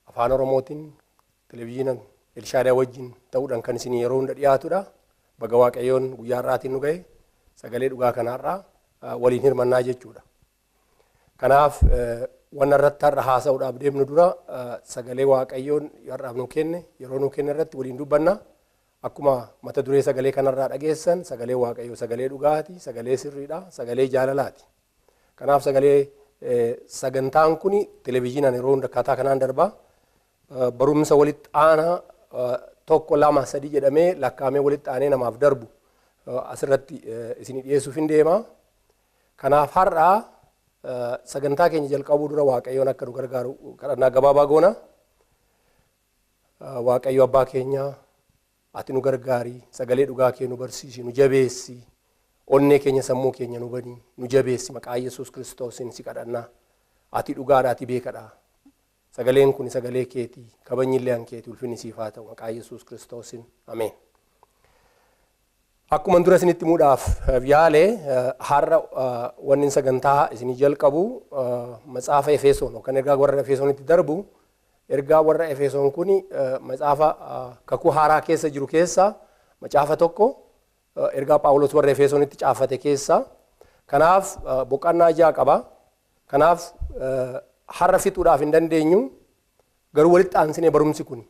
Afaan Oromootiin televizyiina Elshaadaa wajjin ta'uudhaan kan isin yeroo hunda dhiyaatudha. Baga Waaqayyoon guyyaa har'aatiin nu ga'e, sagalee dhugaa kanarraa waliin hirmannaa jechuudha. Kanaaf wanna irratti har'a haasa'uudhaaf deemnu dura sagalee Waaqayyoon har'aaf nu kenne, yeroo nu kenne irratti waliin dubbanna. Akkuma mata duree sagalee kanarraa dhageessan, sagalee Waaqayyoo sagalee dhugaati, sagalee sirriidha, sagalee jaalalaati. Kanaaf sagalee sagantaan kun televizyiinaan yeroo hunda akkaataa kanaan darbaa. Barumsa walitti aanaa 1, 2, 3 jedhamee lakkaa'amee walitti aanee namaaf darbu asirratti isinii dhiyeessuuf hin deema. Kanaaf har'a sagantaa keenya jalqabuu dura Waaqayyoon akka nu gargaaru kadhannaa gabaabaa goona. Waaqayyo abbaa keenya, ati nu gargaari, sagalee dhugaa kee nu barsiisi, nu jabeessi, onnee keenya sammuu keenya nu bani, nu jabeessi, maqaa Yesuus Kiristoosiin si kadhannaa. Ati dhugaadha, ati beekadha. Sagaleen kun sagalee keetii, kabajni illee an keetii, ulfinni siif haa ta'u, maqaa Yesuus Kiristoosiin. Ameen. Akkuma dura isinitti himuudhaaf yaale, har'a wanni sagantaa isinii jalqabu matsaafa Efesoon yookaan ergaa warra Efesoonitti darbu. Ergaa warra Efesoon kun matsaafa kakuu haaraa keessa jiru keessa macaafa tokko, ergaa Phaawulos warra Efesoonitti caafate keessa. Kanaaf boqonnaa 6 qaba. Kanaaf har'a fixuudhaaf hin dandeenyu, garuu walitti aansinee barumsi kun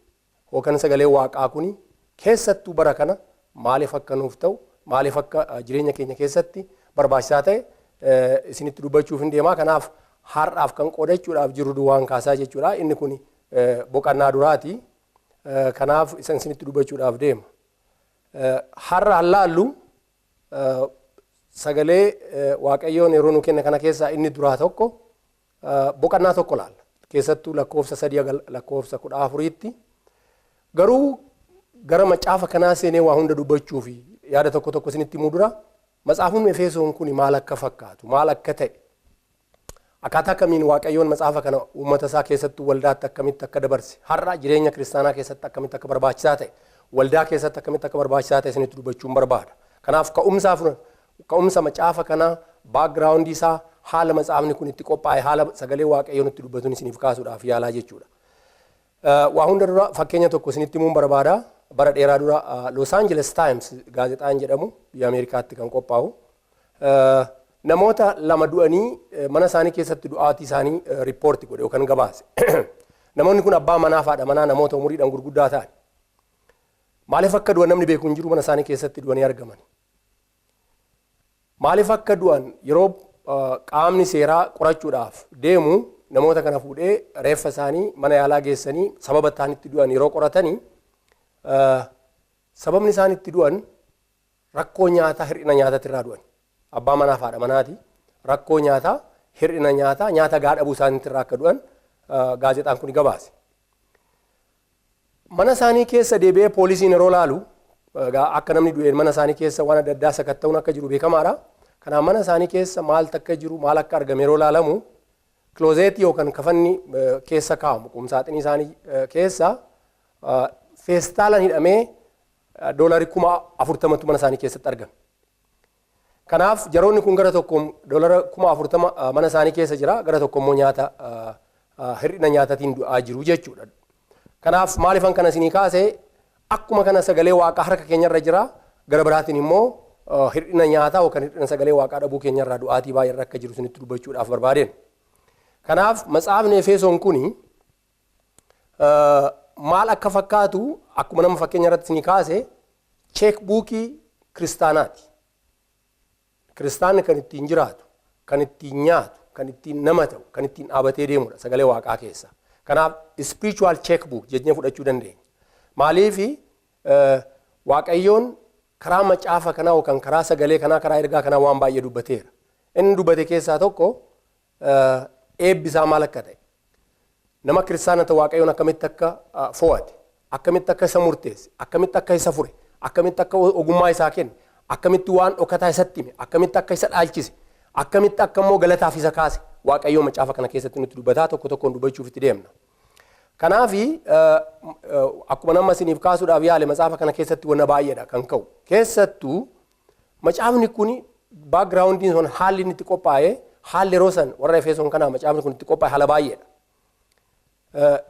yookaan sagalee waaqaa kun keessattuu bara kana maaliif akka nuuf ta'u, maaliif akka jireenya keenya keessatti barbaachisaa ta'e isinitti dubbachuuf hin deemaa. Kanaaf har'aaf kan qoodachuudhaaf jiru duwwaan kaasaa jechuudha. Inni kun boqonnaa duraati. Kanaaf isan isinitti dubbachuudhaaf deema. Har'a hallaallu sagalee Waaqayyoon yeroo nu kenne kana keessaa inni duraa tokko boqonnaa tokko laalla. Keessattuu lakkoofsa 3 lakkoofsa 14tti. Garuu gara macaafa kanaa seenee waa hunda dubbachuu fi yaada tokko tokko isinitti himuu dura, matsaafni Efesoon kun maal akka fakkaatu, maal akka ta'e, akkaataa kamiin Waaqayyoon matsaafa kana uummata isaa keessattuu waldaatti akkamitti akka dabarse, har'a jireenya kiristaanaa keessatti akkamitti akka barbaachisaa ta'e, waldaa keessatti akkamitti akka barbaachisaa ta'e isinitti dubbachuun barbaada. Kanaaf ka'umsa macaafa kanaa, background isaa, haala matsaafni kun itti qophaa'e, haala sagalee Waaqayyoon itti dubbatuun isiniif kaasuudhaaf yaalaa jechuudha. Waa hunda dura fakkeenya tokko isinitti himuun barbaada. Bara dheeraa dura Los Angeles Times gaazexaan jedhamu biyya Ameerikaatti kan qophaa'u, namoota lama du'anii mana isaanii keessatti du'aatii isaanii riippoorti godhe yookaan gabaase. Namoonni kun abbaa manaa fi haadha manaa, namoota umuriidhaan gurguddaa ta'an. Maaliif akka du'an namni beeku hin jiru, mana isaanii keessatti du'anii argaman. Maaliif akka du'an yeroo qaamni seeraa qorachuudhaaf deemu, namoota kana fuudhee reeffa isaanii mana yaalaa geessanii sababa isaan itti du'an yeroo qoratanii, sababni isaan itti du'an rakkoo nyaataa, hir'ina nyaataatti irraa du'an. Abbaa manaa fi haadha manaati. Rakkoo nyaataa, hir'ina nyaataa, nyaata gahaa dhabuu isaaniitti irraa akka du'an gaazexaan kun gabaase. Mana isaanii keessa deebi'ee poolisiin yeroo laalu, akka namni du'een mana isaanii keessa waan adda addaa sakatta'uun akka jiru beekamaadha. Kanaaf mana isaanii keessa maaltu akka jiru, maal akka argame yeroo laalamu, closetii yookaan kafanni keessa kaa'amu qumsaaxinii isaanii keessa feestaalaan hidhamee doolarii 40,000tu mana isaanii keessatti argame. Kanaaf jaroonni kun gara tokkoon doolara 40,000 mana isaanii keessa jira, gara tokko immoo nyaata hir'ina nyaataatiin du'aa jiru jechuudha. Kanaaf maaliifan kana isinii kaase? Akkuma kana sagalee waaqaa harka keenyarra jira, gara biraatiin immoo hir'ina nyaataa yookaan hir'ina sagalee waaqaa dhabuu keenyarraa du'aatii baay'eerra akka jiru isinitti dubbachuudhaaf barbaadeen. Kanaaf matsaafni Efesoon kuni maal akka fakkaatu akkuma nama fakkeenya irratti isinii kaase, checkbookii kiristaanaati. Kiristaanni kan ittiin jiraatu, kan ittiin nyaatu, kan ittiin nama ta'u, kan ittiin dhaabatee deemudha sagalee waaqaa keessa. Kanaaf spiritual checkbook jennee fudhachuu dandeenya. Maaliifi Waaqayyoon karaa macaafa kanaa yookaan karaa sagalee kanaa, karaa ergaa kanaa waan baay'ee dubbateera. Inni dubbate keessaa tokko eebbisaa maal akka ta'e, nama kiristaana ta'e Waaqayyoon akkamitti akka fo'ate, akkamitti akka isa murteesse, akkamitti akka isa fure, akkamitti akka ogummaa isaa kenne, akkamitti waan dhokataa isatti hime, akkamitti akka isa dhaalchise, akkamitti akka immoo galataaf isa kaase Waaqayyoon macaafa kana keessatti nutti dubbataa, tokko tokkoon dubbachuuf itti deemna. Kanaafi akkuma nama isiniif kaasuudhaaf yaale macaafa kana keessatti wanna baay'eedha kan ka'u. Keessattuu macaafni kun backgroundiin sun haalli inni itti qophaa'e, haalli yeroo san warra Efesoon kanaa macaafni kun itti qophaa'e haala baay'eedha.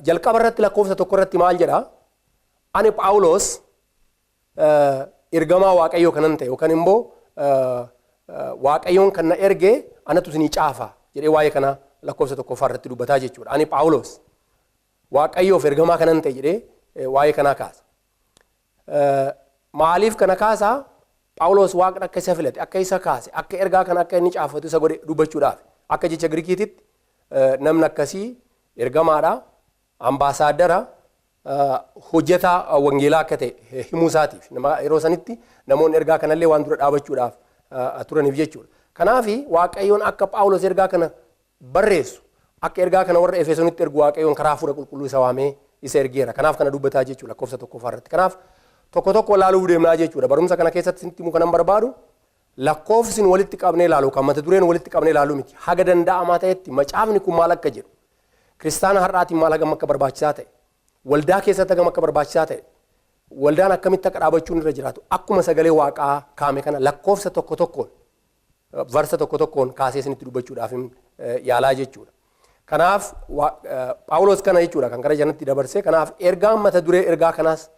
Jalqaba irratti lakkoofsa 1 irratti maal jedhaa? Ani Phaawulos ergamaa Waaqayyoo kanan ta'e yookaan immoo Waaqayyoon kan na erge anatu isinii caafa jedhee waa'ee kana lakkoofsa 1ffaa irratti dubbataa jechuudha. Ani Phaawulos Waaqayyoof ergamaa kanan ta'e jedhee waa'ee kanaa kaasa. Maaliif kana kaasaa? Phaawulos Waaqni akka isa filate, akka isa kaase, akka ergaa kana akka inni caafatu isa godhe dubbachuudhaaf. Akka jecha Girikiititti namni akkasii ergamaadha, ambaasaaddara, hojjetaa wangeelaa akka ta'e himuu isaatiif. Yeroo sanitti namoonni ergaa kanallee waan dura dhaabachuudhaaf turaniif jechuudha. Kanaaf Waaqayyoon akka Phaawulos ergaa kana barreessu, akka ergaa kana warra Efesoonitti ergu Waaqayyoon karaa Hafuura Qulqulluu isa waamee isa ergeera. Kanaaf kana dubbataa jechuudha lakkoofsa 1ffaa irratti. Kanaaf tokko tokko ilaaluu deemnaa jechuudha. Barumsa kana keessatti isinitti himuu kanan barbaadu lakkoofsin walitti qabnee ilaalu kan mata dureen walitti qabnee ilaaluu miti. Haga danda'amaa ta'etti macaafni kun maal akka jedhu, kiristaana har'aatiin maal hagam akka barbaachisaa ta'e, waldaa keessatti hagam akka barbaachisaa ta'e, waldaan akkamitti akka dhaabachuun irra jiraatu akkuma sagalee Waaqaa kaame kana lakkoofsa tokko tokkoon varsa tokko tokkoon kaasee isinitti dubbachuudhaaf yaalaa jechuudha. Kanaaf Phaawulos kana jechuudha kan gara janatti dabarse. Kanaaf ergaan mata duree ergaa kanaas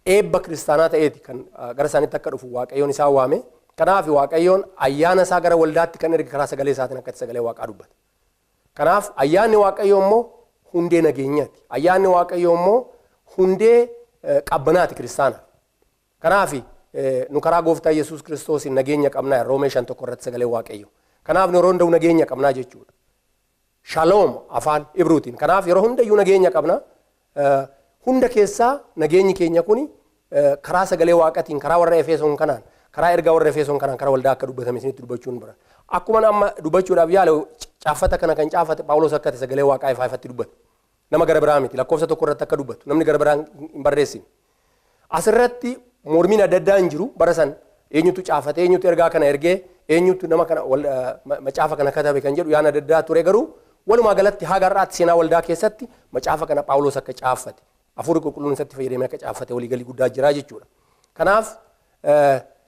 eebba kiristaanaa ta'eeti kan gara isaanitti akka dhufu Waaqayyoon isaan waame. Kanaaf Waaqayyoon ayyaana isaa gara waldaatti kan erge karaa sagalee isaatiin akkatti sagalee Waaqaa dubbata. Kanaaf ayyaanni Waaqayyoo immoo hundee nageenyaati. Ayyaanni Waaqayyoo immoo hundee qabbanaati kiristaanaaf. Kanaaf nu karaa Gooftaa Yesuus Kiristoosiin nageenya qabnaa, Roomee 5:1 irratti sagalee Waaqayyoo. Kanaaf nu yeroo hunda'u nageenya qabnaa jechuudha. Shaloom afaan Ibruutiin. Kanaaf yeroo hundayyuu nageenya qabna. Hunda keessaa nageenyi keenya kuni karaa sagalee Waaqatiin, karaa warra Efesoon kanaan, karaa ergaa warra Efesoon kanaan karaa waldaa akka dubbatame isinitti dubbachuun bira. Akkuma amma dubbachuudhaaf yaale caaffata kana kan caafate Phaawulos akka ta'e sagalee Waaqaa ifaa ifatti dubbata. Nama gara biraa miti, lakkoofsa 1 irratti akka dubbatu namni gara biraa hin barreessine. Asirratti mormiin adda addaa hin jiru bara san eenyutu caafate, eenyutu ergaa kana ergee, eenyutu nama kana macaafa kana katabe kan jedhu yaan adda addaa ture, garuu walumaa galatti haga har'aatti seenaa waldaa keessatti macaafa kana Phaawulos akka caaffate, Hafuurri Qulqulluun isatti fayyadamee akka caaffate waliigalii guddaa jira jechuudha. Kanaaf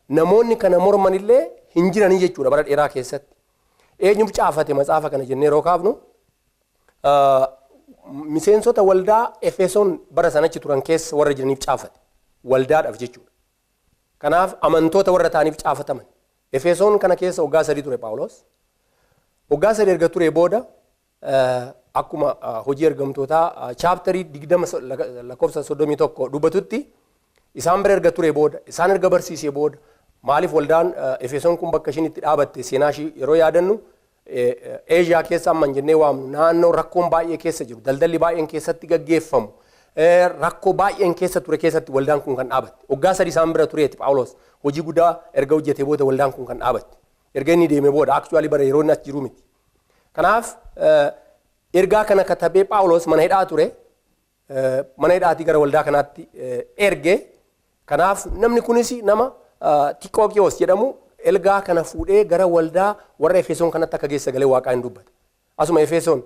namoonni kana morman illee hin jiranii jechuudha bara dheeraa keessatti. Eenyuuf caafate macaafa kana jennee yeroo kaafnu miseensota waldaa Efesoon bara sanachi turan keessa warra jiraniif caafate. Waldaadhaaf jechuudha. Kanaaf amantoota warra ta'aniif caafataman. Efesoon kana keessa waggaa 3 ture Phaawulos. Waggaa 3 erga ture booda akkuma hojii ergamtootaa chapterii 20 lakkoofsa 31 dubbatutti isaan bira erga ture booda, isaan erga barsiisee booda, maaliif waldaan Efesoon kun bakka ishiin itti dhaabatte seenaa ishii yeroo yaadannu Eeshiyaa keessa amman jennee waamnu naannoo rakkoon baay'ee keessa jiru, daldalli baay'een keessatti gaggeeffamu, rakkoo baay'een keessa ture keessatti waldaan kun kan dhaabatte. Waggaa 3 isaan bira tureeti Phaawulos hojii guddaa erga hojjetee booda waldaan kun kan dhaabatte. Erga inni deeme booda, actually bara yeroo inni as jiru miti. Kanaaf ergaa kana katabee Phaawulos mana hidhaa ture. Mana hidhaatii gara waldaa kanaatti erge. Kanaaf namni kunis nama Tiqooqiyoos jedhamu ergaa kana fuudhee gara waldaa warra Efesoon kanatti akka geesse sagalee Waaqaa hin dubbata. Asuma Efesoon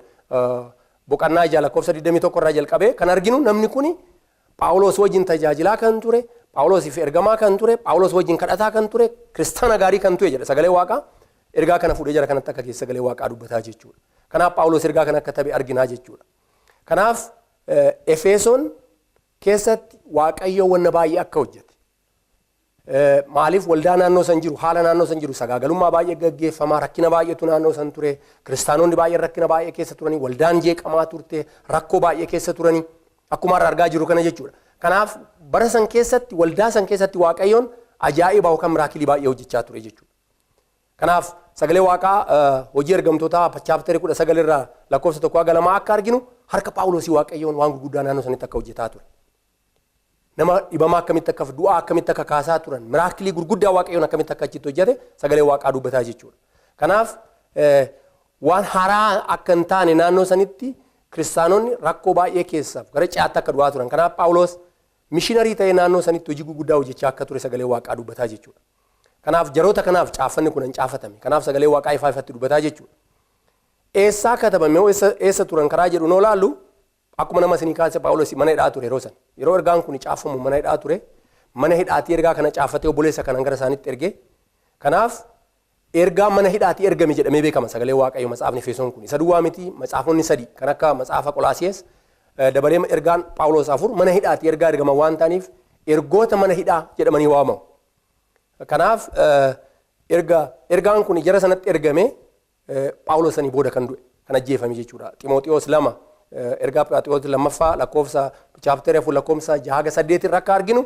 boqonnaa 6 lakkoofsa 21 irraa jalqabee kan arginu namni kuni Phaawulos wajjin tajaajilaa kan ture, Phaawulosiif ergamaa kan ture, Phaawulos wajjin kadhataa kan ture, kiristaana gaarii kan ture jedha sagalee Waaqaa. Ergaa kana fuudhee jara kanatti akka geesse sagalee Waaqaa dubbataa jechuudha. Kanaaf Phaawulos ergaa kana akka tabe arginaa jechuudha. Kanaaf Efesoon keessatti Waaqayyo wanna baay'ee akka hojjete. Maaliif waldaa naannoo san jiru, haala naannoo san jiru, sagaagalummaa baay'ee gaggeeffamaa, rakkina baay'eetu naannoo san ture, kiristaanonni baay'een rakkina baay'ee keessa turanii, waldaan jeeqamaa turte, rakkoo baay'ee keessa turanii, akkuma har'a argaa jirru kana jechuudha. Kanaaf bara san keessatti, waldaa san keessatti Waaqayyoon ajaa'iba yookaan miraakilii baay'ee hojjechaa ture jechuudha. Kanaaf sagalee Waaqaa hojii ergamtootaa chapterii 19 irraa lakkoofsa 1 haga 2 akka arginu harka Phaawulosii Waaqayyoon waan gurguddaa naannoo sanitti akka hojjetaa ture. Nama dhibamaa akkamitti akka du'aa akkamitti akka kaasaa turan, miraakilii gurguddaa Waaqayyoon akkamitti akka achitti hojjete sagalee Waaqaa dubbataa jechuudha. Kanaaf waan haaraa akka hin taane naannoo sanitti kiristaanonni rakkoo baay'ee keessaaf gara ce'aatti akka du'aa turan. Kanaaf Phaawulos missionary ta'ee naannoo sanitti hojii gurguddaa hojjechaa akka ture sagalee Waaqaa dubbataa jechuudha. Kanaaf jaroota kanaaf caaffanni kun hin caafatame. Kanaaf sagalee Waaqaa ifaa ifatti dubbataa jechuudha. Eessaa katabame, eessa turan karaa jedhu noo laallu, akkuma nama isinii kaase Phaawulos mana hidhaa ture yeroo sana. Yeroo ergaan kun caafamu mana hidhaa ture. Mana hidhaatii ergaa kana caafatee obboleessa kanaan gara isaaniitti erge. Kanaaf ergaa mana hidhaatii ergame jedhamee beekama sagalee Waaqayyo matsaafni Efesoon kun. Isa duwwaa miti, matsaafonni sadi kan akka matsaafa Qolaasiyees dabalee ergaan Phaawulos afur mana hidhaatii ergaa ergaman waan ta'aniif ergoota mana hidhaa jedhamanii waamamu. Kanaaf ergaan kun jara sanatti ergame Phaawulos sanii booda kan du'e, kan ajjeefame jechuudha. Ximooxiyoos 2, ergaa Ximooxiyoos lammaffaa lakkoofsa chapter 4 lakkoofsa 6 haga 8 irra akka arginu,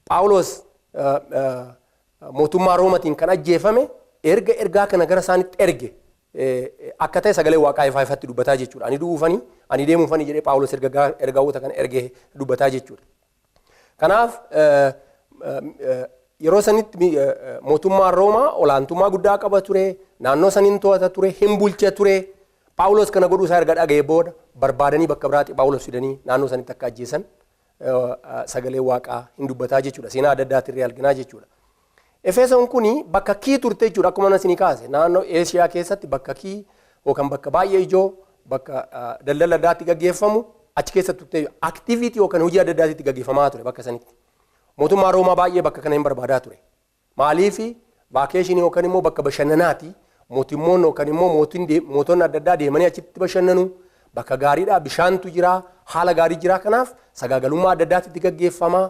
Phaawulos mootummaa Roomatiin kan ajjeefame erga ergaa kana gara isaanitti erge akka ta'e sagalee Waaqaa ifaa ifatti dubbataa jechuudha. Ani du'uufanii, ani deemuufanii jedhee Phaawulos ergaawwata kana ergee dubbataa jechuudha. Kanaaf yeroo sanitti mootummaan Roomaa olaantummaa guddaa qaba ture, naannoo saniin to'ata ture, hin bulcha ture. Phaawulos kana godhuu isaa erga dhaga'ee booda barbaadanii bakka biraatti Phaawulos fidanii naannoo sanitti akka ajjeesan sagalee Waaqaa hin dubbataa jechuudha. Seenaa adda addaatti illee arginaa jechuudha. Efesoon kuni bakka kii turte jechuudha, akkuma isinii kaase naannoo Eeshiyaa keessatti bakka kii yookaan bakka baay'ee ijoo, bakka daldala addaatti gaggeeffamu achi keessatti turte. Activity yookaan hojii adda addaatti gaggeeffamaa ture bakka sanitti. Mootummaa Roomaa baay'ee bakka kana hin barbaadaa ture. Maaliifi? Vacation yookaan immoo bakka bashannanaati. Mootummoonni yookaan immoo mootonni adda addaa deemanii achitti bashannanu. Bakka gaariidha, bishaantu jira, haala gaarii jira. Kanaaf sagaagalummaa adda addaatti itti gaggeeffama.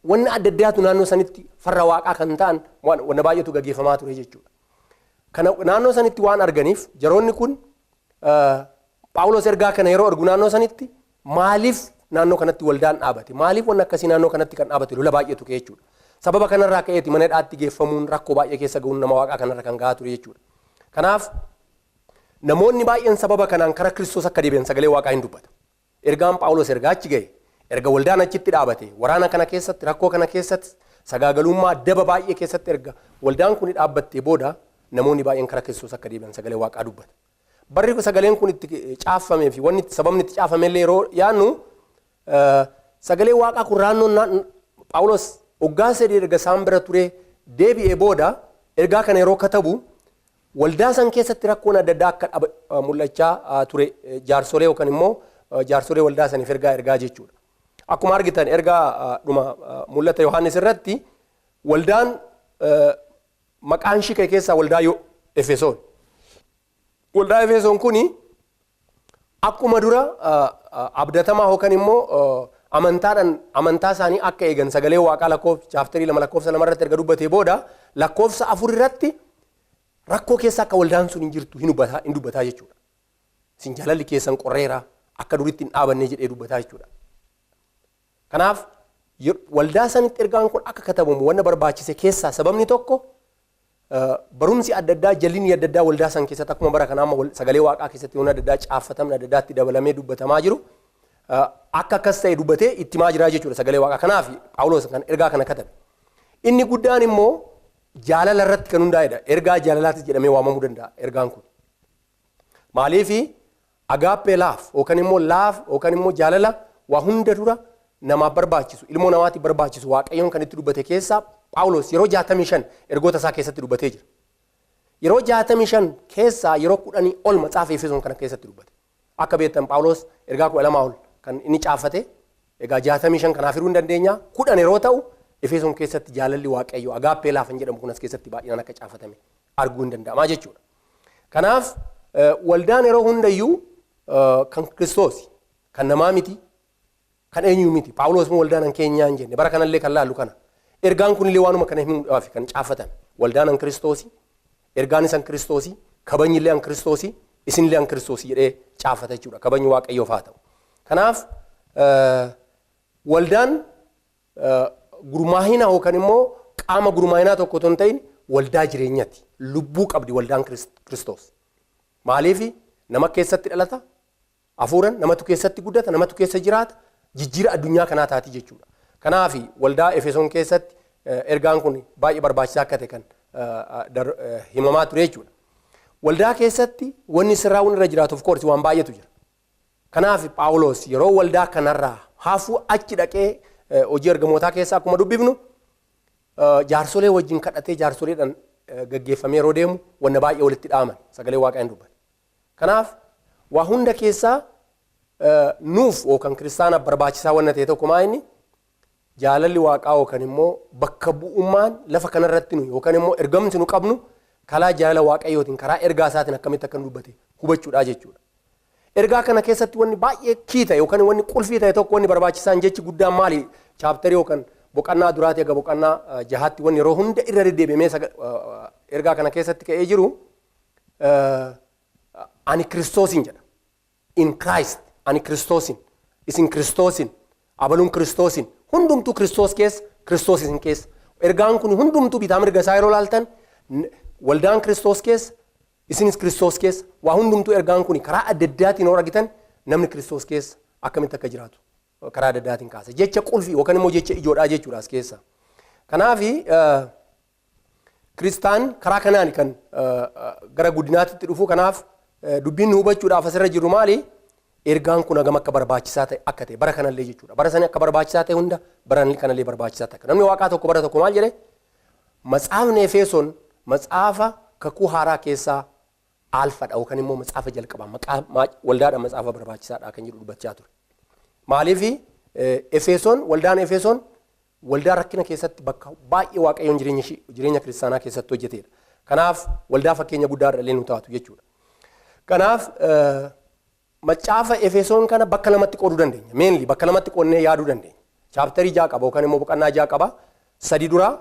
Wanni adda addaatu naannoo sanitti farra Waaqaa kan ta'an wanna baay'eetu gaggeeffamaa ture jechuudha. Kana naannoo sanitti waan arganiif jaroonni kun Phaawulos ergaa kana yeroo argu naannoo sanitti maaliif naannoo kanatti waldaan dhaabate, maaliif wanni akkasii naannoo kanatti kan dhaabate, lola baay'eetu ka'e jechuudha. Sababa kanarraa ka'eeti mana hidhaatti geeffamuun, rakkoo baay'ee keessa ga'uun nama Waaqaa kanarra kan gahaa ture jechuudha. Kanaaf namoonni baay'een sababa kanaan karaa Kiristoos akka deebi'an sagalee Waaqaa hin dubbata. Ergaan Phaawulos ergaa achi ga'e, erga waldaan achitti dhaabate, waraana kana keessatti, rakkoo kana keessatti, sagaagalummaa daba baay'ee keessatti erga waldaan kun dhaabbattee booda namoonni baay'een karaa Kiristoos akka deebi'an sagalee Waaqaa dubbata. Barri sagaleen kun itti caaffamee fi wanni sababni itti caafame illee yeroo yaadnu, sagalee Waaqaa kun raannoon Phaawulos waggaa 3 erga isaan bira ture deebi'ee booda ergaa kana yeroo katabu waldaa san keessatti rakkoon adda addaa akka mul'achaa ture jaarsolee yookaan immoo jaarsolee waldaa saniif ergaa ergaa jechuudha. Akkuma argitan ergaa dhuma mul'ata Yohaannis irratti waldaan maqaan ishii ka'e keessaa waldaa Efesoon. Waldaa Efesoon kuni akkuma dura abdatamaa yookaan immoo amantaadhaan amantaa isaanii akka eegan sagalee Waaqaa lakkoofsa chapter 2 lakkoofsa 2 irratti erga dubbatee booda lakkoofsa 4 irratti rakkoo keessa akka waldaan sun hin jirtu hin dubbataa jechuudha. Isin jaalalli keessan qorreera, akka duritti hin dhaabanne jedhee dubbataa jechuudha. Kanaaf waldaa sanitti ergaan kun akka katabamu wanna barbaachise keessaa sababni tokko barumsi adda addaa, jallinni adda addaa waldaa san keessatti akkuma bara kanaa amma sagalee Waaqaa keessatti wanna adda addaa caaffatamni adda addaatti dabalamee dubbatamaa jiru akka akkas ta'e dubbatee itti himaa jira jechuudha sagalee Waaqaa. Kanaaf Phaawulos kan ergaa kana katabe. Inni guddaan immoo jaalala irratti kan hundaa'edha. Ergaa jaalalaatis jedhamee waamamuu danda'a ergaan kun. Maaliifi? Agape love yookaan immoo love yookaan immoo jaalala waa hunda dura namaaf barbaachisu, ilmoo namaatiif barbaachisu, Waaqayyoon kan itti dubbate keessaa Phaawulos yeroo 65 ergoota isaa keessatti dubbatee jira. Yeroo 65 keessaa yeroo 10 ol macaafa Efesoon kana keessatti dubbate. Akka beektan Phaawulos ergaa 12 ol kan inni caafate, egaa 65 kanaaf hiruu hin dandeenya, 10 yeroo ta'u Efesoon keessatti jaalalli Waaqayyoo agape love jedhamu kun as keessatti baay'inaan akka caafatame arguu hin danda'amaa jechuudha. Kanaaf waldaan yeroo hundayyuu kan Kiristoos, kan namaa miti, kan eenyu miti. Phaawulos immoo waldaan an keenyaa hin jenne. Bara kanallee kan laallu kana. Ergaan kunillee waanuma kana himuudhaaf kan caafatame. Waldaan an Kiristoosi, ergaan isan Kiristoosi, kabajni an Kiristoosi, isinillee an Kiristoosi jedhee caafata jechuudha. Kabajni Waaqayyoof haa ta'u. Kanaaf waldaan gurmaahina yookaan immoo qaama gurmaahinaa tokko otoo hin ta'in waldaa jireenyaati. Lubbuu qabdi waldaan Kiristoos. Maaliif? Nama keessatti dhalata, hafuuran namatu keessatti guddata, namatu keessa jiraata, jijjiira addunyaa kanaa taati jechuudha. Kanaaf waldaa Efesoon keessatti ergaan kun baay'ee barbaachisaa akka ta'e kan himamaa ture jechuudha. Waldaa keessatti wanni sirraa'uun irra jiraatu, of course, waan baay'eetu jira. Kanaaf Phaawulos yeroo waldaa kanarraa hafuu achi dhaqee, Hojii Ergamootaa keessa akkuma dubbifnu, jaarsolee wajjin kadhatee jaarsoleedhaan gaggeeffamee yeroo deemu wanna baay'ee walitti dhaaman sagalee Waaqaa hin dubbate. Kanaaf waa hunda keessaa nuuf yookaan kiristaanaaf barbaachisaa wanna ta'e tokko maa inni? Jaalalli Waaqaa yookaan immoo bakka bu'ummaan lafa kanarratti nu yookaan immoo ergamti nu qabnu karaa jaalala Waaqayyootiin, karaa ergaa isaatiin akkamitti akka nu dubbate hubachuudha jechuudha. Ergaa kana keessatti wanni baay'ee key ta'e yookaan wanni qulfii ta'e tokko, wanni barbaachisaan, jechi guddaan maali? Chapterii yookaan boqonnaa duraatii egaa boqonnaa jahaatti wanni yeroo hunda irra deddeebi'amee ergaa kana keessatti ka'ee jiru "Ani Kiristoosin" jedha. In Christ, ani Kiristoosin, isin Kiristoosin, abaluun Kiristoosin, hundumtuu Kiristoos keessa, Kiristoos isin keessa. Ergaan kun hundumtuu bitaa mirga isaa yeroo laaltan waldaan Kiristoos keessa, isinis Kiristoos keessa, waa hundumtuu ergaan kun karaa adda addaatiin yoo argitan namni Kiristoos keessa akkamitti akka jiraatu karaa adda addaatiin kaasa. Jecha qulfii yookaan immoo jecha ijoodhaa jechuudha as keessa. Kanaafi kiristaan karaa kanaan kan gara guddinaatti dhufu. Kanaaf dubbiin nu hubachuudhaaf asirra jiru maali? Ergaan kun hagam akka barbaachisaa ta'e akka ta'e bara kanallee jechuudha. Bara sani akka barbaachisaa ta'e hunda bara kanallee barbaachisaa ta'e. Namni Waaqaa tokko bara tokko maal jedhe? Matsaafni Efesoon matsaafa Kakuu Haaraa keessaa alfadha yookaan immoo matsaafa jalqabaa, maqaa waldaadha, matsaafa barbaachisaadha kan jedhu dubbachaa ture. Maaliif? Efesoon, waldaan Efesoon waldaa rakkina keessatti bakka baay'ee Waaqayyoon jireenya kiristaanaa keessatti hojjetedha. Kanaaf waldaa fakkeenya guddaa irra illee nu taatu jechuudha. Kanaaf macaafa Efesoon kana bakka lamatti qooduu dandeenya. Mainly bakka lamatti qoodnee yaaduu dandeenya. Chapterii ja'a qaba yookaan immoo boqonnaa 6 qaba. Sadi duraa,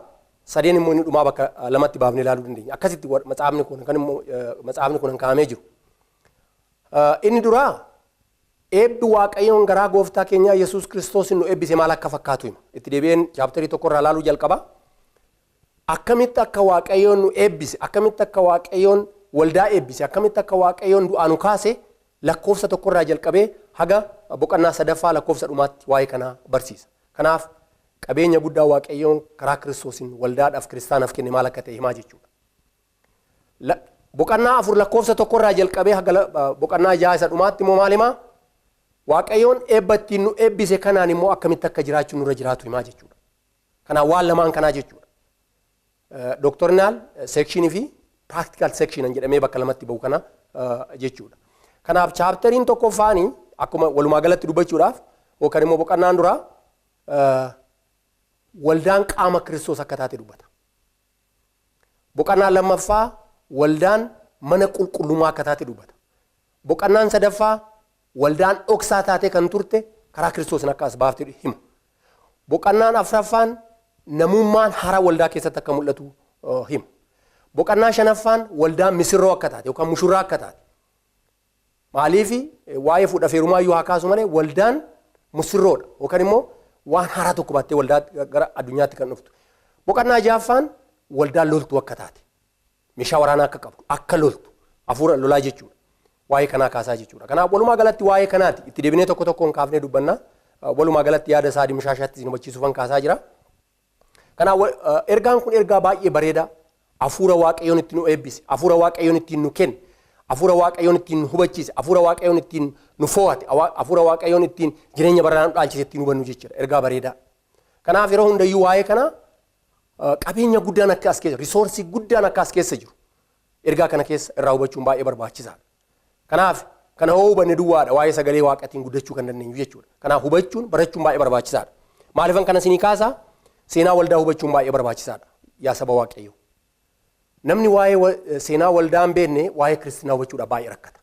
sadeen immoo inni dhumaa bakka lamatti baafnee ilaaluu dandeenya. Akkasitti matsaafni kun kan immoo matsaafni kun kaa'amee jiru. Inni duraa eebbi Waaqayyoon garaa gooftaa keenyaa Yesuus Kiristoos nu eebbise maal akka fakkaatu hima. Itti deebi'een chapterii tokkorraa ilaaluu jalqaba. Akkamitti akka Waaqayyoon nu eebbise, akkamitti akka Waaqayyoon waldaa eebbise, akkamitti akka Waaqayyoon du'aa nu kaase lakkoofsa tokkorraa jalqabee haga boqonnaa sadaffaa lakkoofsa dhumaatti waa'ee kanaa barsiisa. Kanaaf qabeenya guddaa Waaqayyoon karaa Kiristoosiin waldaadhaaf, kiristaanaaf kenne maal akka ta'e himaa jechuudha. Boqonnaa 4 lakkoofsa tokkorraa jalqabee haga boqonnaa 6 isa dhumaatti immoo maal himaa? Waaqayyoon eebba ittiin nu eebbise kanaan immoo akkamitti akka jiraachuu nurra jiraatu himaa jechuudha. Kanaaf waan lamaan kanaa jechuudha. Doctrinal sectionii fi practical section jedhamee bakka lamatti bahu kana jechuudha. Kanaaf chapteriin tokkoffaanii akkuma walumaa galatti dubbachuudhaaf yookaan immoo boqonnaan duraa waldaan qaama Kiristoos akka taate dubbata. Boqonnaan lammaffaa waldaan mana qulqullummaa akka taate dubbata. Boqonnaan sadaffaa waldaan dhoksaa taatee kan turte karaa Kiristoosin akka as baafte hima. Boqonnaan afuraffaan namummaan haaraa waldaa keessatti akka mul'atu hima. Boqonnaa shanaffaan waldaan misirroo akka taate yookaan mushurraa akka taate. Maaliif? Waa'ee fuudha feerumaa iyyuu haa kaasu malee waldaan misirroodha yookaan immoo waan haaraa tokko baattee waldaa gara addunyaatti kan dhuftu. Boqonnaa ja'affaan waldaan loltuu akka taate, meeshaa waraanaa akka qabdu, akka loltu, hafuura lolaa jechuudha. Waa'ee kanaa kaasaa jechuudha. Kanaaf walumaa galatti waa'ee kanaati itti deebinee tokko tokkoon kaafnee dubbanna. Walumaa galatti yaada isaa dimshaashaatti isin hubachiisuufan kaasaa jira. Kanaaf ergaan kun ergaa baay'ee bareedaa. Hafuura Waaqayyoon ittiin nu eebbise, hafuura Waaqayyoon ittiin nu kenne, hafuura Waaqayyoon ittiin nu hubachiise, hafuura Waaqayyoon ittiin nu fo'ate, hafuura Waaqayyoon ittiin jireenya baranaa nu dhaalchise ittiin hubannu jechuudha. Ergaa bareedaa. Kanaaf yeroo hundayyuu waa'ee kana qabeenya guddaan akka as keessa, resourceii guddaan akka as keessa jiru ergaa kana keessa irraa hubachuun baay'ee barbaachisaadha. Kanaaf kana hoo hubanne duwwaadha waa'ee sagalee Waaqaatiin guddachuu kan dandeenyu jechuudha. Kanaaf hubachuun, barachuun baay'ee barbaachisaadha. Maaliifan kana isinii kaasaa? Seenaa waldaa hubachuun baay'ee barbaachisaadha. Yaa saba Waaqayyoo. Namni waa'ee seenaa waldaa hin beekne waa'ee kiristinaa hubachuudhaaf baay'ee rakkata.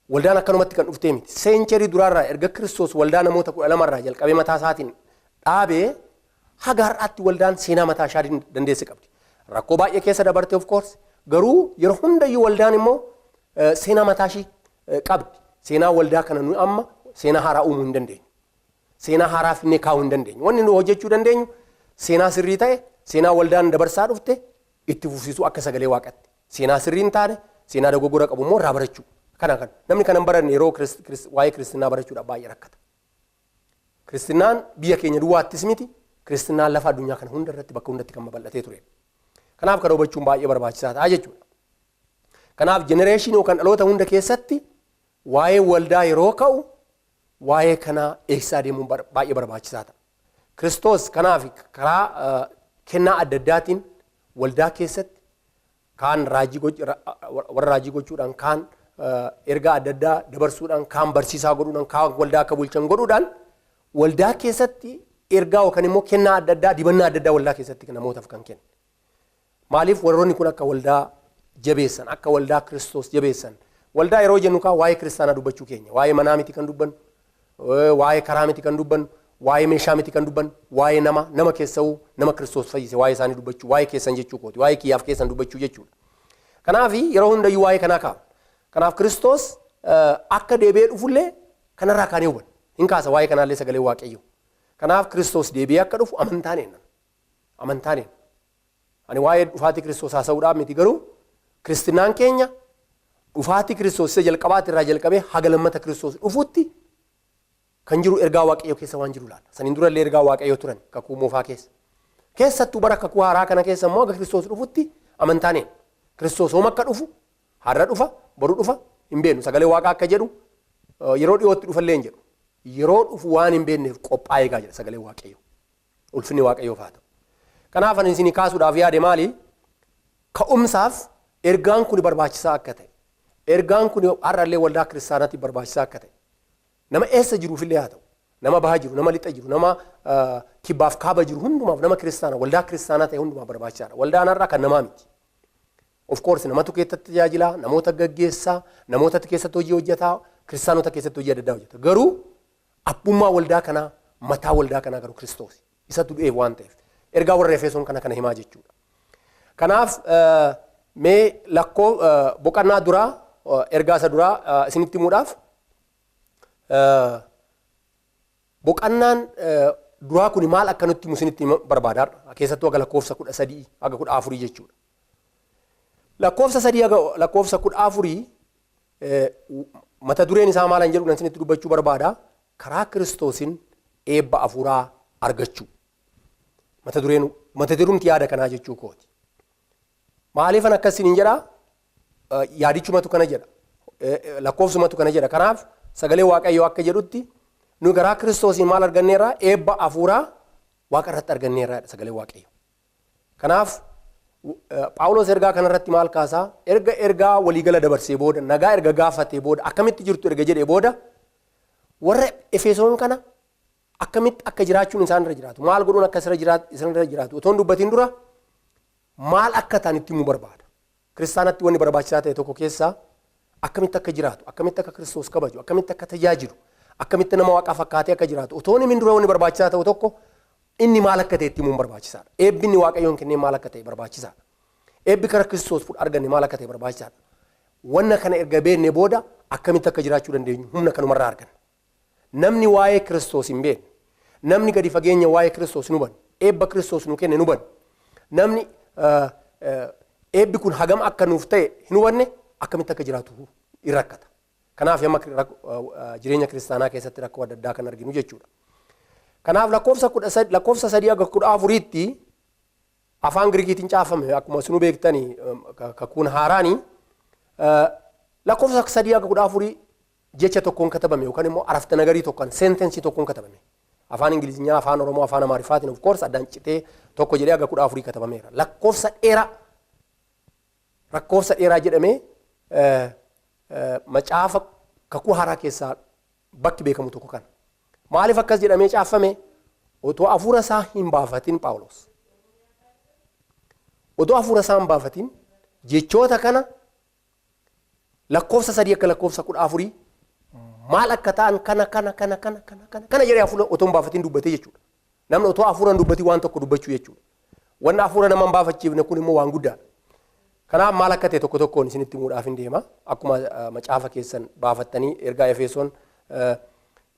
Waldaan akkanumatti kan dhuftee miti. Century duraarraa erga Kiristoos waldaa namoota 12rraa jalqabee mataa isaatiin dhaabee haga har'aatti waldaan seenaa mataa ishee dandeesse qabdi. Rakkoo baay'ee keessa dabarte, of course. Garuu yeroo hundayyuu waldaan immoo seenaa mataa ishii qabdi. Seenaa waldaa kana nu amma seenaa haaraa uumuu hin dandeenyu. Seenaa haaraa finnee kaa'uu hin dandeenyu. Wanni nu hojjechuu dandeenyu seenaa sirrii ta'e, seenaa waldaan dabarsaa dhufte itti fufsiisuu akka sagalee Waaqatti. Seenaa sirrii hin taane, seenaa dogoggora qabu immoo irraa barachuu. Kana kan namni kana hin baranne yeroo waa'ee kiristinaa barachuudhaaf baay'ee rakkata. Kiristinaan biyya keenya duwwaattis miti, kiristinaan lafa addunyaa kana hunda irratti bakka hundatti kan babal'atee ture. Kanaaf kana hubachuun baay'ee barbaachisaa ta'a jechuudha. Kanaaf generation yookaan dhaloota hunda keessatti waa'ee waldaa yeroo ka'u waa'ee kanaa eegsisaa deemuun baay'ee barbaachisaa ta'a. Kiristoos kanaaf karaa kennaa adda addaatiin waldaa keessatti kaan warra raajii gochuudhaan, kaan ergaa adda addaa dabarsuudhaan, kaan barsiisaa godhuudhaan, kaan waldaa akka bulchan godhuudhaan waldaa keessatti ergaa yookaan immoo kennaa adda addaa, dibannaa adda addaa waldaa keessatti namootaaf kan kenne. Maaliif? Warroonni kun akka waldaa jabeessan, akka waldaa Kiristoos jabeessan. Waldaa yeroo jennu kaa waa'ee kiristaanaa dubbachuu keenya. Waa'ee manaa miti kan dubbannu, waa'ee karaa miti kan dubbannu, waa'ee meeshaa miti kan dubbannu, waa'ee nama, nama keessa'uu, nama Kiristoos fayyise, waa'ee isaanii dubbachuu, waa'ee keessan jechuu kooti, waa'ee kiyyaaf keessan dubbachuu jechuudha. Kanaaf yeroo hundayyuu waa'ee kanaa kaa'u. Kanaaf Kiristoos akka deebi'ee dhufullee kanarraa kaanee hubanna. Hin kaasa waa'ee kanaallee sagalee Waaqayyoo. Kanaaf Kiristoos deebi'ee akka dhufu amantaan eenna. Amantaan eenna. Ani waa'ee dhufaatii Kiristoos haasa'uudhaaf miti, garuu kiristinaan keenya dhufaatii Kiristoos isa jalqabaati irraa jalqabee haga lammata Kiristoos dhufutti kan jiru ergaa Waaqayyoo keessa waan jiru laala. Saniin durallee ergaa Waaqayyoo turan kakuu moofaa keessa. Keessattuu bara kakuu haaraa kana keessa immoo haga Kiristoos dhufutti amantaan eenna. Kiristoos hooma akka dhufu, har'a dhufa, boru dhufa hin beeknu. Sagalee Waaqaa akka jedhu yeroo dhiyootti dhufallee hin jedhu. Yeroo dhufu waan hin beekneef qophaa'ee eegaa jedha sagalee Waaqayyoo. Ulfinni Waaqayyoof haa ta'u. Kanaaf ani isinii kaasuudhaaf yaade maali? Ka'umsaaf ergaan kun barbaachisaa akka ta'e. Ergaan kun har'allee waldaa kiristaanaatiif barbaachisaa akka ta'e. Nama eessa jiruufillee haa ta'u. Nama baha jiru, nama lixa jiru, nama kibbaaf kaaba jiru hundumaaf, nama kiristaana, waldaa kiristaanaa ta'e hundumaaf barbaachisaadha. Waldaan har'aa kan namaa miti. Of course namatu keessatti tajaajilaa, namoota gaggeessaa, namoota keessatti hojii hojjetaa, kiristaanota keessatti hojii adda addaa hojjeta. Garuu abbummaa waldaa kanaa, mataa waldaa kanaa garuu Kiristoos. Isatu du'eef waan ta'eef. Ergaa warra Efesoon kana kana himaa jechuudha. Kanaaf mee lakkoo boqonnaa duraa, ergaa isa duraa isinitti himuudhaaf, boqonnaan duraa kun maal akka nutti himu isinitti barbaadaadha. Keessattuu haga lakkoofsa 13 haga 14 jechuudha. Lakkoofsa 3 haga lakkoofsa 14 mata dureen isaa maal jedhu isinitti dubbachuu barbaada. Karaa Kiristoosin eebba afuuraa argachuu. Mata dureen, mata durumti yaada kanaa jechuu kooti. Maaliifan akkas isiniin jedhaa? Yaadichumatu kana jedha. Lakkoofsumatu kana jedha. Kanaaf sagalee Waaqayyoo akka jedhutti nu garaa Kiristoosiin maal arganneerra? Eebba afuuraa Waaqa irratti arganneerra sagalee Waaqayyoo. Kanaaf Phaawulos ergaa kanarratti maal kaasaa? Erga ergaa waliigala dabarsee booda, nagaa erga gaafatee booda, akkamitti jirtu erga jedhee booda, warra Efesoon kana akkamitti akka jiraachuun isaan irra jiraatu, maal godhuun akka isaan irra jiraatu otoo hin dubbatin dura maal akka ta'an itti himuu barbaada. Kiristaanatti wanni barbaachisaa ta'e tokko keessaa akkamitti akka jiraatu, akkamitti akka Kiristoos kabaju, akkamitti akka tajaajilu, akkamitti nama Waaqaa fakkaatee akka jiraatu otoo himin dura wanni barbaachisaa ta'u tokko inni maal akka ta'e itti himuun barbaachisaadha. Eebbi inni Waaqayyoon kennee maal akka ta'e barbaachisaadha. Eebbi karaa Kiristoos fudh arganne maal akka ta'e barbaachisaadha. Wanna kana erga beekne booda akkamitti akka jiraachuu dandeenyu humna kanumarraa arganna. Namni waa'ee Kiristoos hin beekne, namni gadi fageenya waa'ee Kiristoos hin hubanne, eebba Kiristoos nu kenne hin hubanne, namni eebbi kun hagam akka nuuf ta'e hin hubanne akkamitti akka jiraatu hin rakkata. Kanaaf amma jireenya kiristaanaa keessatti rakkoo adda addaa kan arginu jechuudha. Kanaaf lakkoofsa 3 haga 14tti afaan Giriikiitiin caafame. Akkuma isinuu beektanii kakuun haaraanii lakkoofsa 3 haga 14 jecha tokkoon katabame yookaan immoo arafta nagarii tokkoon, sentence tokkoon katabame. Afaan Ingilizinyaa, afaan Oromoo, afaan Amaariffaatiin of course addaan citee tokko jedhee haga 14 katabameera. Lakkoofsa dheeraa jedhamee macaafa kakuu haaraa keessaa bakki beekamu tokko kana. Maaliif akkas jedhamee caafame? Otoo hafuura isaa hin baafatin Phaawulos. Otoo hafuura isaa hin baafatin jechoota kana lakkoofsa 3 akka lakkoofsa 14 maal akka ta'an kana kana kana kana kana kana kana jedhee hafuura otoo hin baafatin dubbatee jechuudha. Namni otoo hafuura hin dubbatin waan tokko dubbachuu jechuudha. Wanni hafuura nama hin baafachiifne kun immoo waan guddaadha. Kanaaf maal akka ta'e tokko tokkoon isinitti himuudhaaf hin deema. Akkuma macaafa keessan baafattanii ergaa Efesoon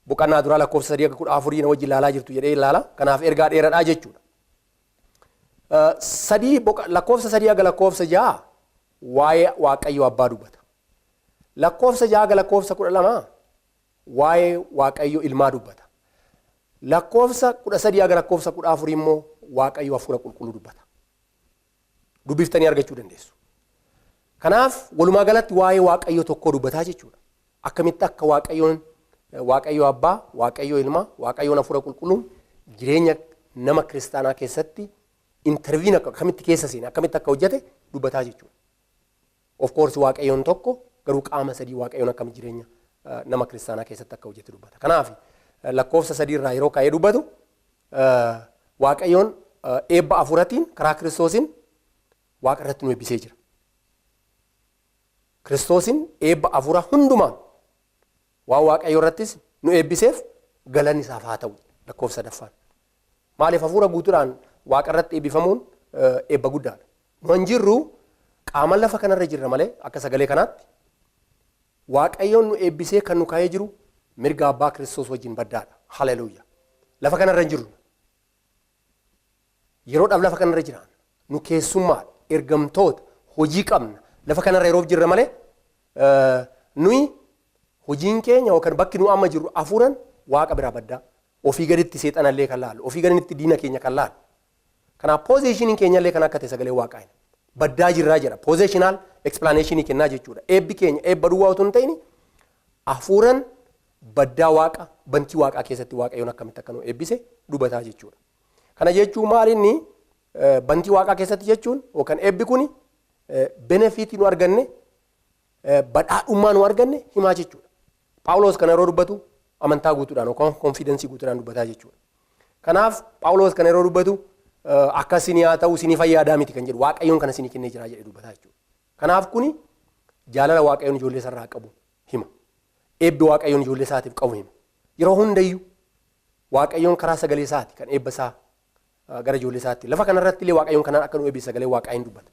boqonnaa duraa lakkoofsa 3 akka 14 na wajjin ilaalaa jirtu jedhee ilaala. Kanaaf ergaa dheeraadhaa jechuudha. Sadii, lakkoofsa 3 haga lakkoofsa 6 waa'ee Waaqayyo Abbaa dubbata. Lakkoofsa 6 haga lakkoofsa 12 waa'ee Waaqayyo Ilmaa dubbata. Lakkoofsa 13 haga lakkoofsa 14 immoo Waaqayyo Hafuura Qulqulluu dubbata. Dubbiftanii argachuu dandeessu. Kanaaf walumaa galatti waa'ee Waaqayyo tokkoo dubbataa jechuudha. Akkamitti akka Waaqayyoon, Waaqayyo Abbaa, Waaqayyo Ilmaa, Waaqayyoon Hafuura Qulqulluun jireenya nama kiristaanaa keessatti intervene akka akkamitti keessa seene, akkamitti akka hojjete dubbataa jechuudha. Of course, Waaqayyoon tokko, garuu qaama sadii Waaqayyoon akkam jireenya nama kiristaanaa keessatti akka hojjete dubbata. Kanaaf lakkoofsa 3 irraa yeroo ka'ee dubbatu, Waaqayyoon eebba hafuuratiin karaa Kiristoosiin Waaqa irratti nu eebbisee jira. Kiristoosiin eebba hafuuraa hundumaan waan Waaqayyo irrattis nu eebbiseef galanni isaaf haa ta'u, lakkoofsa sadaffaan. Maaliif? Hafuura guutuudhaan Waaqa irratti eebbifamuun eebba guddaadha. Nu hin jirru, qaama lafa kanarra jirra malee, akka sagalee kanaatti Waaqayyoon nu eebbisee kan nu kaa'ee jiru mirga Abbaa Kiristoos wajjin baddaadha. Haleluuyaa. Lafa kanarra hin jirru. Yeroodhaaf lafa kanarra jiraan. Nu keessummaadha. Ergamtoota, hojii qabna. Lafa kanarra yeroof jirra malee, nuyi hojiin keenya yookaan bakki nu amma jirru hafuuran Waaqa biraa baddaa. Ofii gaditti seexanallee kan laalu. Ofii gaditti diina keenya kan laalu. Kanaaf positioniin keenyallee kan akka ta'e sagalee Waaqaa hin. Baddaa jirraa jedha. Positional explanationii kennaa jechuudha. Eebbi keenya eebba duwwaa otoo hin ta'in, hafuuran baddaa Waaqa, bantii Waaqaa keessatti Waaqayyoon akkamitti akka nu eebbise dubbataa jechuudha. Kana jechuun maal? Inni bantii Waaqaa keessatti jechuun yookaan eebbi kuni benefitii nu arganne, badhaadhummaa nu arganne himaa jechuudha. Phaawulos kana yeroo dubbatu amantaa guutuudhaan yookaan confidenceii guutuudhaan dubbataa jechuudha. Kanaaf Phaawulos kana yeroo dubbatu akka isinii haa ta'u, isinii fayyaadaa miti kan jedhu, Waaqayyoon kana isinii kennee jira jedhee dubbataa jechuudha. Kanaaf kuni jaalala Waaqayyoon ijoollee isarraa qabu hima. Eebbi Waaqayyoon ijoollee isaatiif qabu hima. Yeroo hundayyuu Waaqayyoon karaa sagalee isaati kan eebba isaa gara ijoollee isaatti. Lafa kanarratti illee Waaqayyoon kanaan akka nu eebbise sagalee Waaqaa hin dubbata.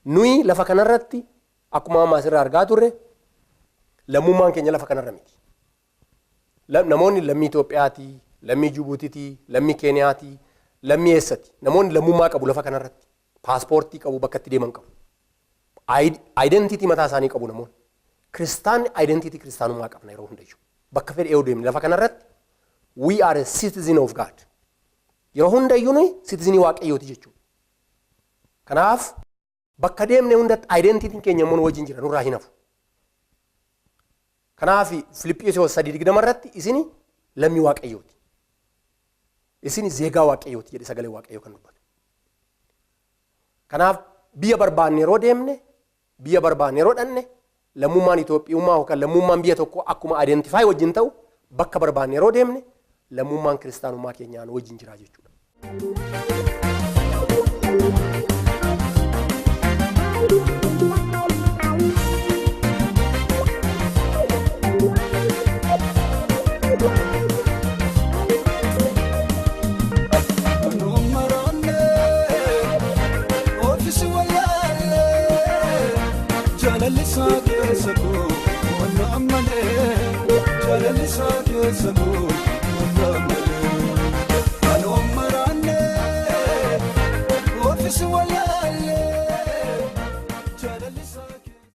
Nuyi lafa kanarratti akkuma amma asirraa argaa turre, lammummaan keenya lafa kanarra miti. Namoonni lammii Itoophiyaati, lammii Jibuutiiti, lammii Keeniyaati, lammii eessati? Namoonni lammummaa qabu lafa kanarratti. Paaspoortii qabu, bakka itti deeman qabu. Identity mataa isaanii qabu namoonni. Kiristaanni identity kiristaanummaa qabna yeroo hundayyuu. Bakka fedhe yoo deemne lafa kanarratti, we are a citizen of God. Yeroo hundayyuu nuyi citizenii Waaqayyooti jechuudha. Kanaaf bakka deemne hundatti identityn keenya immoo nu wajjin jira, nurraa hin hafu. Kanaaf Filiphisiyoos 3:20 irratti "Isini lammii Waaqayyooti. Isini zeegaa Waaqayyooti" jedhe sagalee Waaqayyoo kan dubbatu. Kanaaf biyya barbaanne yeroo deemne, biyya barbaanne yeroo dhanne, lammummaan Itoophiyummaa yookaan lammummaan biyya tokko akkuma identify wajjin ta'u, bakka barbaanne yeroo deemne lammummaan kiristaanummaa keenyaan wajjin jira jechuudha. Ofiisi wallaalee jaalalli isaa keessa koo wanna ammalee, jaalalli isaa keessa koo.